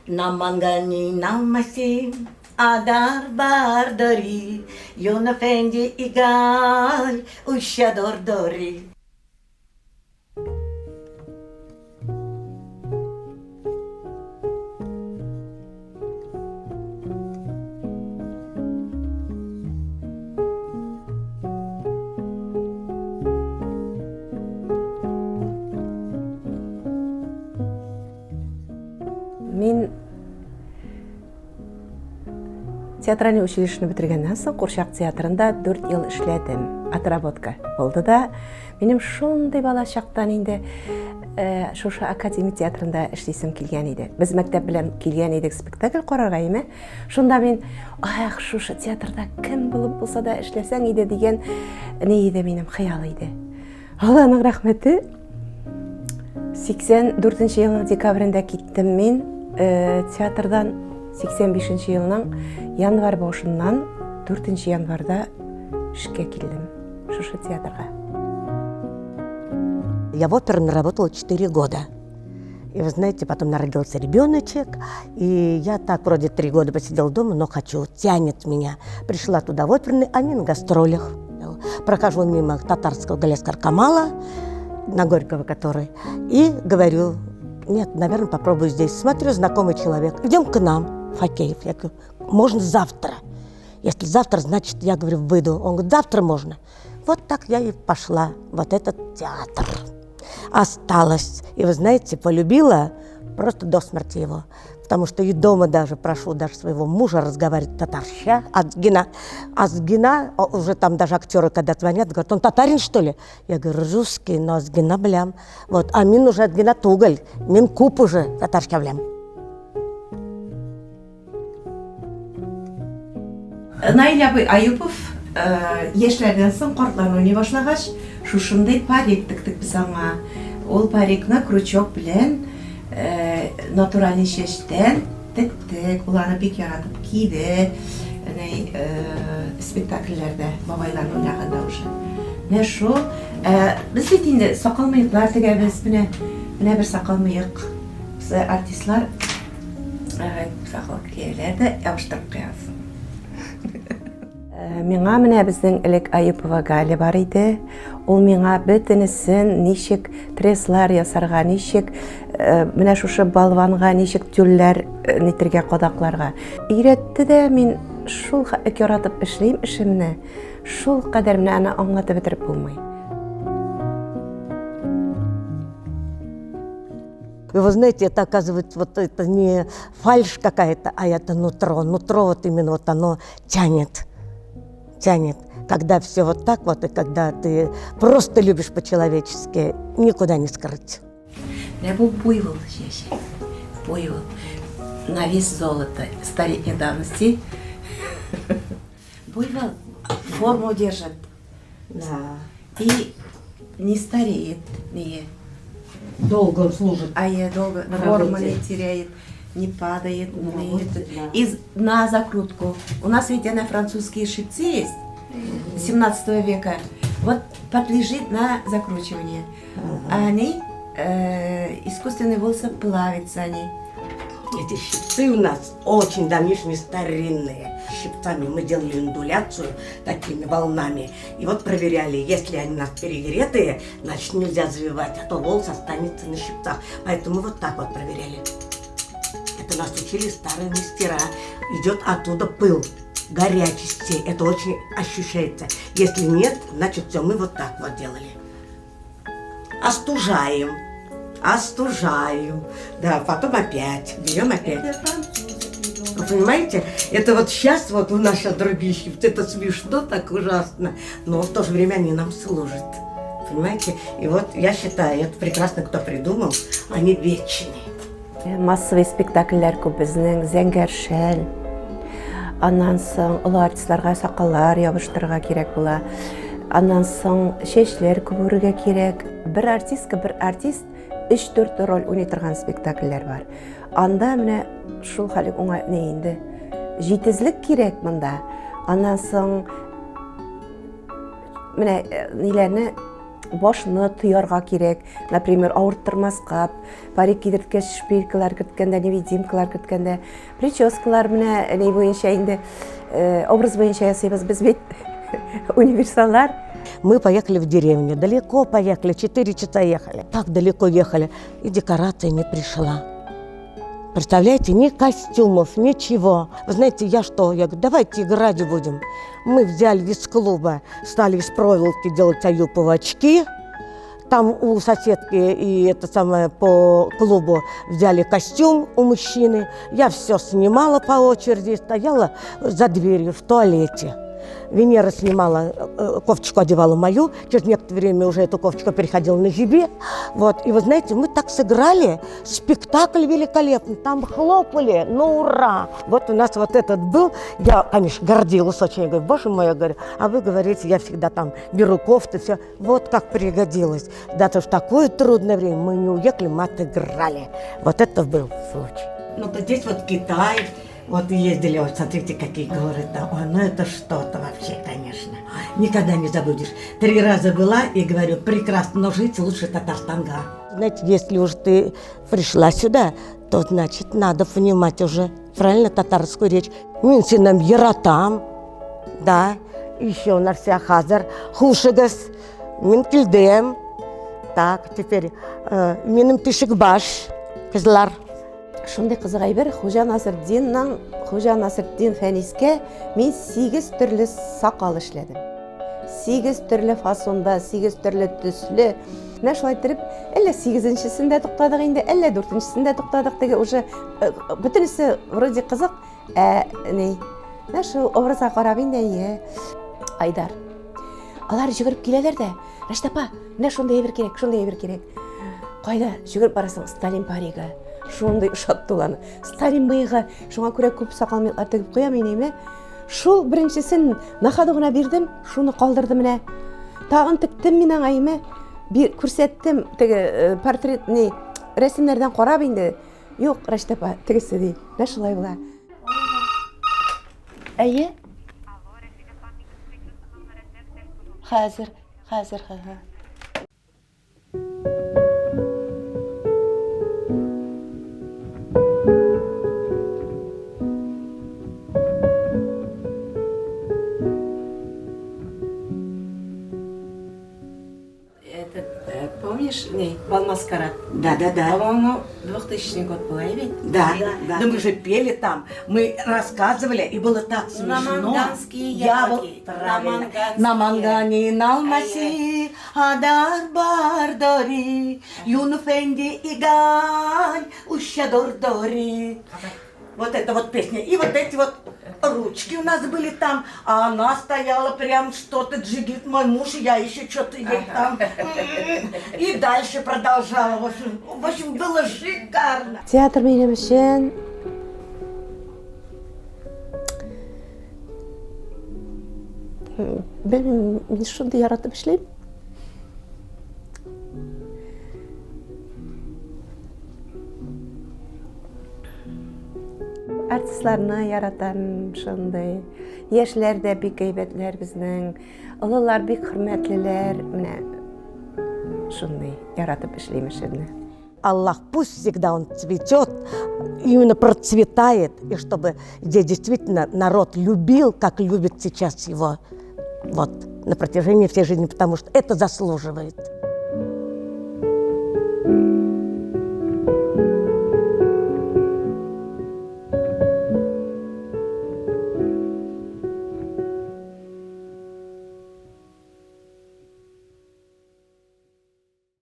Намангани намаси адар бардори юнафенди игай ушадор дори. Мин театральный училищены бетергәннән соң Курчак театрында 4 ел эшләдем. Отработка булды да, минем шундый бала чактан инде э, шушы академия театрында эшлисем килгән иде. Без мәктәп белән килгән идек спектакль карарга, име? Шунда мин, ах, шушы театрда кем булып булса да эшләсәң иде дигән ни иде минем хыял иде. Алланың рәхмәте, 84 елның декабрендә киттем мин э, театрдан 85 елның январь башыннан 4 январьда эшкә килдем шушы театрга. Я в опере работала 4 года. И вы знаете, потом народился ребеночек, и я так вроде 3 года посидела дома, но хочу, тянет меня. Пришла туда в оперный, они на гастролях. Прохожу мимо татарского Галиаскар Камала, на Горького который, и говорю: «Нет, наверное, попробую здесь». Смотрю, знакомый человек: «Идем к нам, Факеев». Я говорю: «Можно завтра?» «Если завтра, значит, я, — говорю, — выйду». Он говорит: «Завтра можно». Вот так я и пошла в вот этот театр. Осталась. И вы знаете, полюбила просто до смерти его. Потому что и дома даже прошу даже своего мужа разговаривать татарча, азгына. Азгына, уже там даже актеры, когда звонят, говорят: «Он татарин, что ли?» Я говорю: «Русский, но азгына беләм». Вот, а мин уже азгына түгел, мин күп уже татарча беләм. Наил абый Аюпов яшьләрдән соң картлар уйный башлагач, шушындый парик тектек без аңа. Ул парикны крючок белән натуральный чәчтән тектек. Ул аны бик яратып киде. Әнә спектакльләрдә бабайларны уйнаганда уже. Менә шул. Без бит инде сакал мыеклар тегәбез. Менә менә бер сакал мыек. Артистлар сакал кияләр дә ябыштырып куясың. Миңа менә безнең элек Аюпова Галя бар иде. Ул миңа бөтенесен ничек тресслар ясарга, ничек менә шушы болванга ничек тюльләр нитергә кадакларга өйрәтте дә, мин шул хәтлек яратып эшлим эшемне. Шул кадәр менә аны аңлатып бетереп булмый. И вы знаете, это оказывается, вот это не фальшь какая-то, а это нутро. Нутро вот именно вот оно тянет, тянет. Когда все вот так вот, и когда ты просто любишь по-человечески, никуда не скрыть. Менә бу буйвол чәче. Буйвол. На вес золота столетней давности. Буйвол форму держит. Да. И не стареет. Не. Долго он служит. А я долго На форму работе. Не теряет, не падает. На не работе, это. да. И на закрутку. У нас ведь она французские щипцы есть 17 века. Вот подлежит на закручивание. А они, искусственные волосы, плавятся они. Эти щипцы у нас очень давнишние, старинные. Щипцами мы делали ондуляцию такими волнами. И вот проверяли, если они у нас перегретые, значит, нельзя завивать, а то волос останется на щипцах. Поэтому вот так вот проверяли. Это нас учили старые мастера. Идет оттуда пыл горячести. Это очень ощущается. Если нет, значит, все, мы вот так вот делали. Остужаем. Остужаем. Да, потом опять. Берем опять. Вы понимаете, это вот сейчас вот у нас сейчас другие щипцы, это смешно так ужасно, но в то же время они нам служат. Понимаете? И вот я считаю, это прекрасно, кто придумал, они вечные. Массовый спектакльләр күп безнең, «Зәңгәр шәл». Аннан соң олы артистларга сакаллар ябыштырырга кирәк була. Аннан соң чәчләр күп үрергә кирәк. Бер артистка бер артист 3-4 роль уйный торган спектакльләр бар. Анда менә шул хәлек уңай не инде. Җитезлек кирәк монда. Аннан соң менә ниләрне башны тоярга кирәк. Например, авырттырмаска, парик кидерткәч, шпилькалар керткәндә, невидимкалар керткәндә, прическалар менә ни буенча инде э, образ буенча ясыйбыз. Без бит универсаллар. Мы поехали в деревню, далеко поехали, 4 часа ехали. Так далеко ехали, и декорация не пришла. Представляете, ни костюмов, ничего. Вы знаете, я что? Я говорю, давайте играть будем. Мы взяли из клуба, стали из проволоки делать Аюповы очки. Там у соседки и это самое по клубу взяли костюм у мужчины. Я все снимала по очереди, стояла за дверью в туалете. Венера снимала, кофточку одевала мою, через некоторое время уже эту кофточку переходила на Зибе. Вот. И вы знаете, мы так сыграли, спектакль великолепный, там хлопали, ну ура! Вот у нас вот этот был, я, конечно, гордилась очень, я говорю, боже мой, я говорю, а вы говорите, я всегда там беру кофты, все, вот как пригодилось. Да, то в такое трудное время мы не уехали, мы отыграли. Вот это был случай. Ну, то здесь вот Китай, вот ездили, вот смотрите, какие горы там. Ой, ну это что-то вообще, конечно. Никогда не забудешь. 3 раза была и говорю, прекрасно, но жить лучше Татарстанга. Знаете, если уж ты пришла сюда, то, значит, надо понимать уже правильно татарскую речь. Мин сине яратам, да, еще у нас вся хәзер, хушыгыз, мин килдем. Так, теперь минем тишек баш, кызлар. Шундый кызык әйбер, Хуҗа Насретдинның, Хуҗа Насретдин Фәнискә мин 8 төрле сакал эшләдем. 8 төрле фасонда, 8 төрле төсле. Менә шулай иттереп, әллә 8-нчесендә туктадык инде, әллә 4-нчесендә туктадык, теге уже бөтенесе вроде кызык, ә ни. Менә шул образга карап инде, әйе. Айдар. Алар йөгереп киләләр дә, Рәшит апа, менә шундый әйбер кирәк, шундый әйбер кирәк. Кайда йөгереп барасың? Сталин паригы. Шундый ошатты ул аны. Сталин мыегы. Шуңа күрә күп сакал мыеклар тегеп куям мин әйме. Шул беренчесен на ходу гына бирдем, шуны калдырды менә. Тагын тектем мин аңа әйме. Бир, күрсәттем теге портрет ни рәсемнәрдән карап инде. Юк, Рәшит апа, тегесе ди. Менә шулай була. Әйе. Хәзер, хәзер, хәзер. Этот, помнишь, не, бал маскарад? Да, да, да. По-моему, 2000 год был, ведь? Да, да. Да мы же пели там, мы рассказывали, и было так смешно. Наманганские Я яблоки. вот, правильно. Наманганские. Намангани налмаси, адар бардори, юнуфенди игай, ущадордори. Вот это вот песня. И вот эти вот ручки у нас были там, а она стояла прям что-то джигит, мой муж, и я еще что-то ей там. И дальше продолжала. В общем, было шикарно. Театр минем өчен белмим, мин шундый яратып эшлим. Артистларны яратам шундый. Яшьләр дә бик әйбәтләр безнең. Олылар бик хөрмәтлеләр. Менә шундый яратып эшлим эшемне. Аллах, пусть всегда он цветет, именно процветает, и чтобы здесь действительно народ любил, как любит сейчас его, вот, на протяжении всей жизни, потому что это заслуживает.